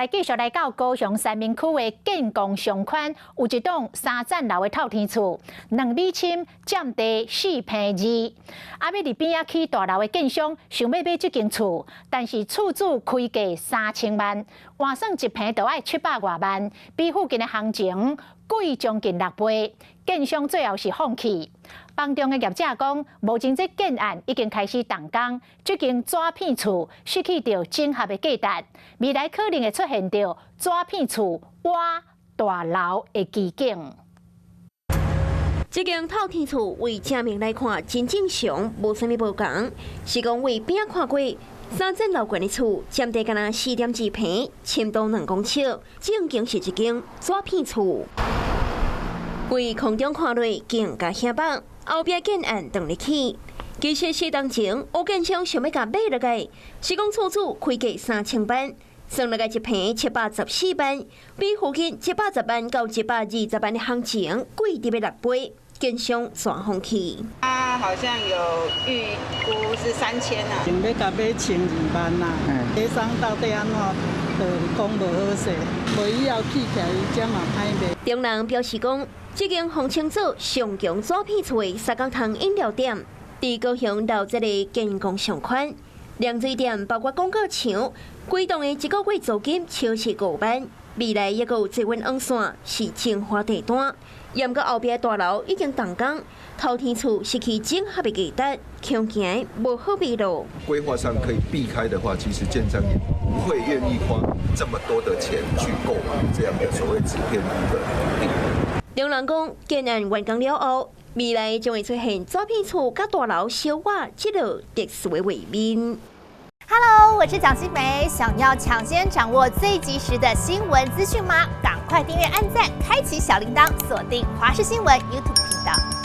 來繼續來到高雄三民區的建工商圈，有一棟三層樓的透天厝，2米深，佔地4坪2。啊，欲佇邊仔起大樓的建商想欲買這間厝，但是厝主開價3000萬，換算一坪就愛700外萬，比附近的行情貴將近6倍。建商最後是放棄。房仲的業者講，目前這建案已經開始動工，這間紙片厝失去著整合的價值，未來可能會出現著紙片厝倚大樓的奇景。這間透天厝為正面來看真正常，無啥物無仝，是講為邊仔看過三層樓懸的厝，佔地干焦4.2坪，深度2公尺，正經是一間紙片厝。為空中看落更加顯白，後壁建案當咧起。其實4冬前，有建商想欲共買落來，是講厝主開價3000萬，算落來一坪714萬，比附近710萬到720萬的行情貴著欲6倍，建商煞放棄。他好像有預估是3000啊，想欲共買1200萬啦，協商到底按怎，就講無好勢，無以後起起來伊才嘛歹賣。中人表示講，這間號稱做上強紙片厝的三角窗飲料店，佇高雄樓這个建工商圈，涼水店包括廣告牆，規棟的一個月租金超過5萬，未來猶閣有捷運黃線是精華地段，毋過後壁大樓已經動工，透天厝失去整合的價值，恐驚無好賣囉。規劃上可以避開的話，其實建商也不會願意花這麼多的錢去購買這樣的所謂紙片屋的土地。中人講，建案完工了後，未來將會出現紙片厝佮大樓相倚這個特殊的畫面。 Hello，我是蔣新梅，想要搶先掌握最及時的新聞資訊嗎？趕快訂閱、按讚、開啟小鈴鐺，鎖定華視新聞 YouTube 頻道。